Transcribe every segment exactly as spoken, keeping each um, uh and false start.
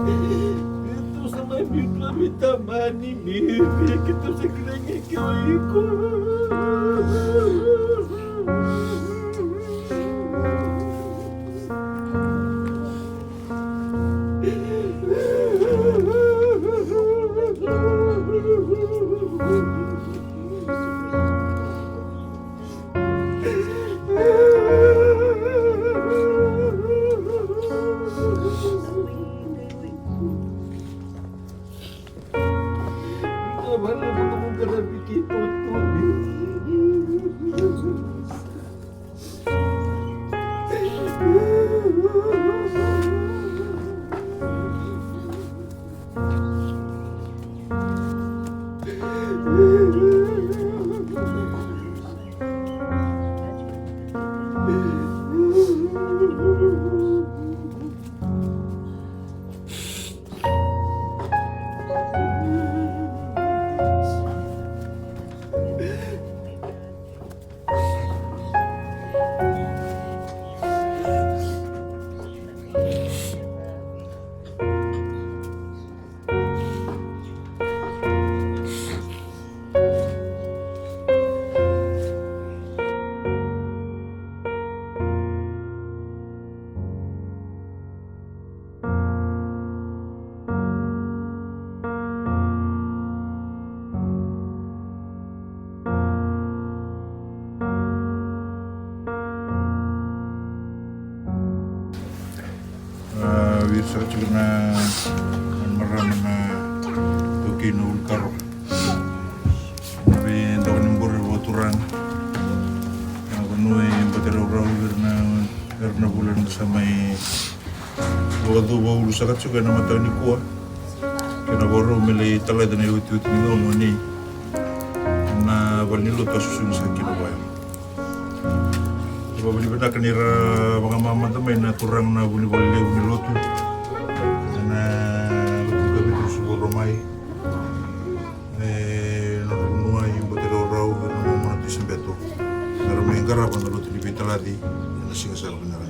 Keitou sa mai biuta vei tamani bibi, keitou sa kila ni ke o iko. A, vei ira saka tiko na, na marama na taukei na ulukaro. Na veidoka ni bure vakaturaga. Na vanua e Bate Raurau, vei ira na, vei ira na vula ni sa mai vakacuva ulu saka tiko ena mataka nikua. Kei na vakarau me lai talaca na iotioti ni gauna o nei. Na valenilotu a susugi saka kina vaya. Vakavinavinaka ni ra vakamamada mai na turaga na vunivola levu ni lotu. Ena lotu Kavitu Suvu Romai. E, na vanua i Bate Raurau, na Momona Tui Sabeto. Era mai qarava na lotu ni veitalaci, ena siga sara vinaka.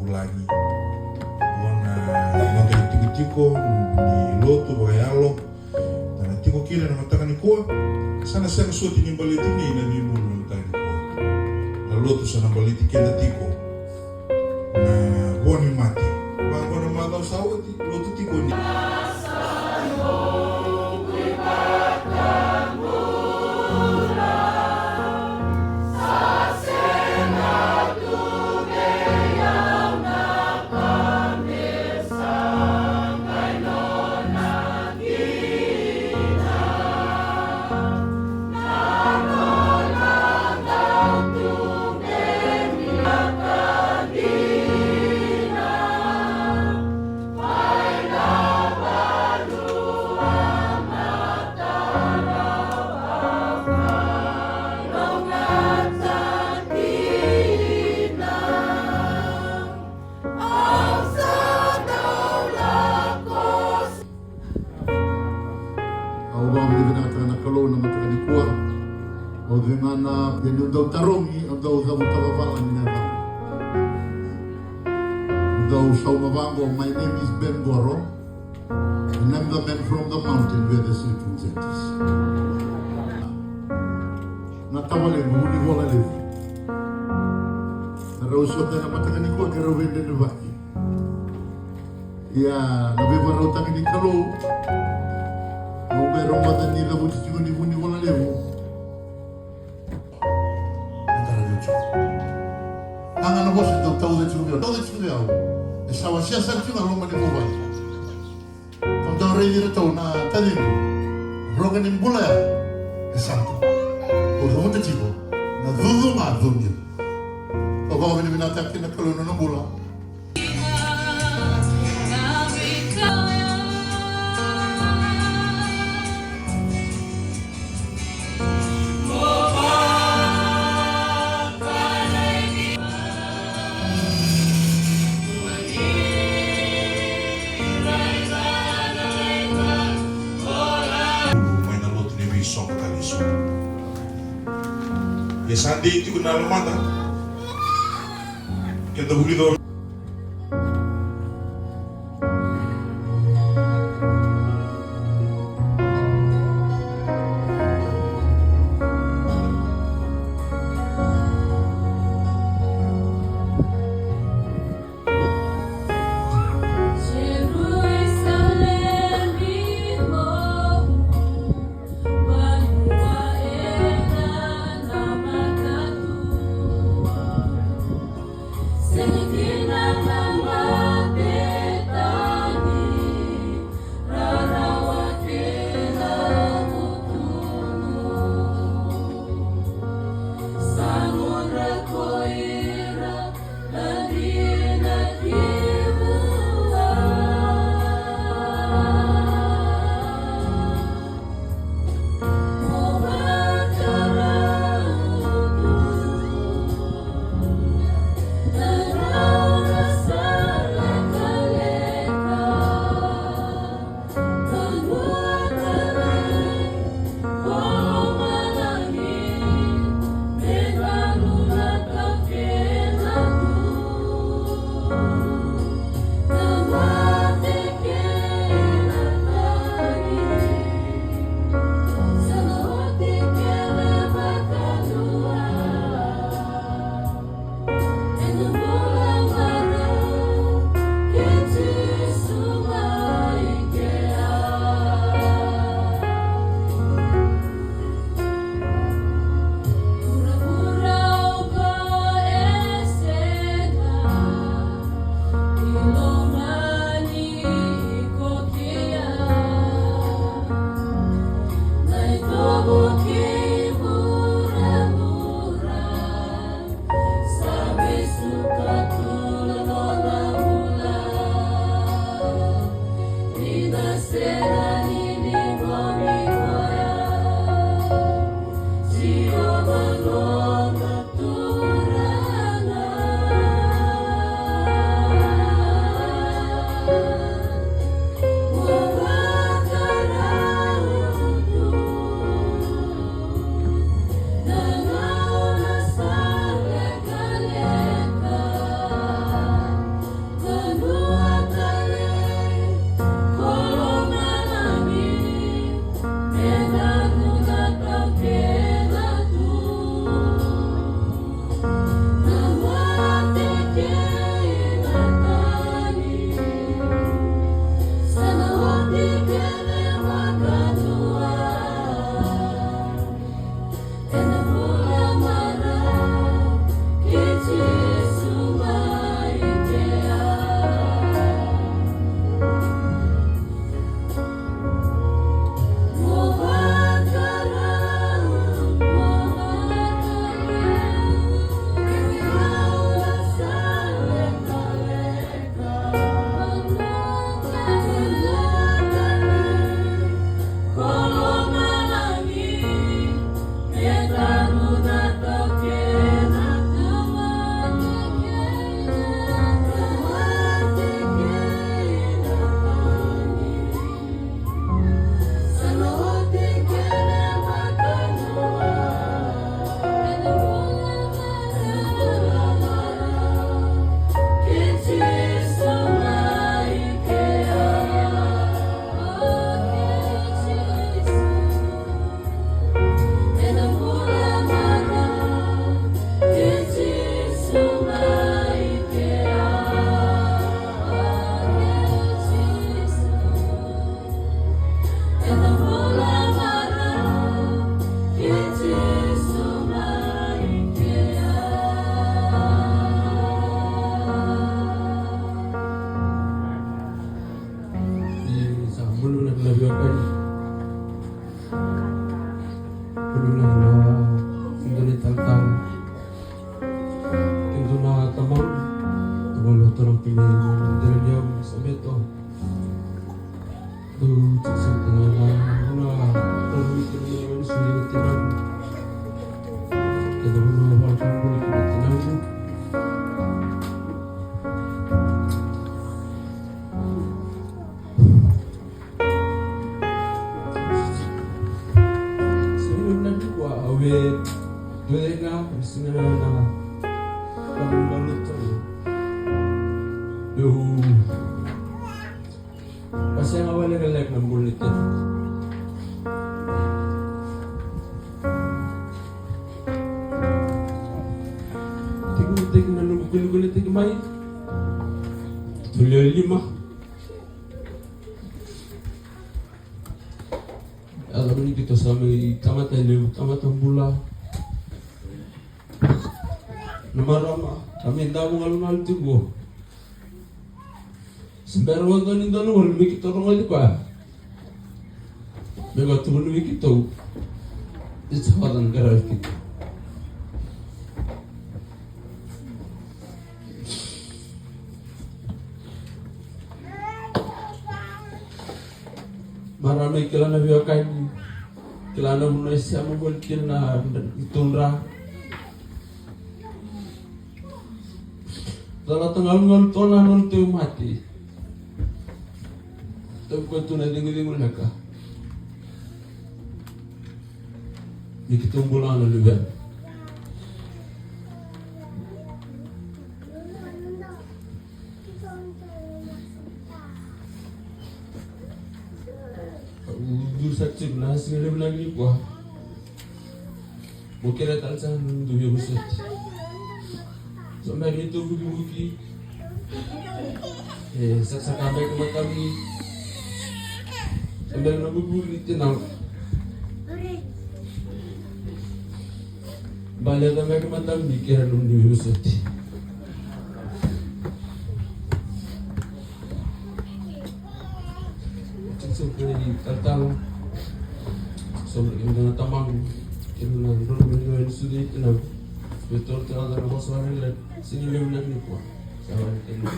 Lagi. Vua na noda itikotiko ni lotu vakayalo. Da na tiko kina na mataka nikua. Sa na sega soti ni baleti nei na veibulu na mataka nikua. Na lotu sa na baleti keda tiko. Na vo ni mate. Vaqo na macawa sa oti, lotu tiko ni. Au vakavinavinakataka na Kalou na mataka nikua. Au cegana, ia niu dau tarogi, au dau cavuta vavalagi na yacaqu. Au dau sauma vaqo, my name is Ben Goro, and I'm the man from the mountain where the sleeping giant is. Na tavalequ Vunivola Levu. Na rau sota na mataka nikua ke rau veidredrevaki. Ia, na veivakarautaki ni Kalou. Au bera mada ni cavuti tiko ni Vunivola Levu. Na qara vei tiko. Aga na vosa dau tauca tiko vei au. Tauca tiko vei au. E sa wasea sara tiko na loma ni vuvale. Kau dau raici iratou na taciqu. Roka ni bula ya. E sa tu. Au cavuta tiko. Na cucu ga cunio. Au vakavinavinakataka na Kalou na nona bula. Mai na lotu ni veisoqo ka ni soqo. E sa dei tiko na lomada. Keda vulica. Ka sega wale ga lek na bula ni tena. Tiki tiki na noqu kulikuli tiki mai. Tulia lima. Yaco ni keitou sa mai tamata levu, tamata bula. Na marama, ka mai davo galugalu tiko. Se bera vata ni dua na gauna me keitou rogoci koya. Me vaka tukuna vei keitou. Ni sa vata na qaravi keitou. Marama e kila na veiwekani, kila na vanua e sema voli kina na itudra. Calata galugalu toka na nona tauvimate. Tauvimate tu na cigucigu leka. Ni keitou bula na luvena. Au duri saka tiko na siga levu na nikua. Mo kerea tale saka na nomu veivosoti. Sa bera ni tou vukivuki. E, sakasaka beka matamu. Sa bera na vukivuki ni tinau. Baleta beka matamu ni kerea na nomu veivosoti. Tiko sobu kina ni talatala. Tiko sobu kina na tamaqu. Kina na drone ni wai ni sucu i tinaqu. Veitorotoro na vosa wale la. Sini levu na nikua. Sa wale kina.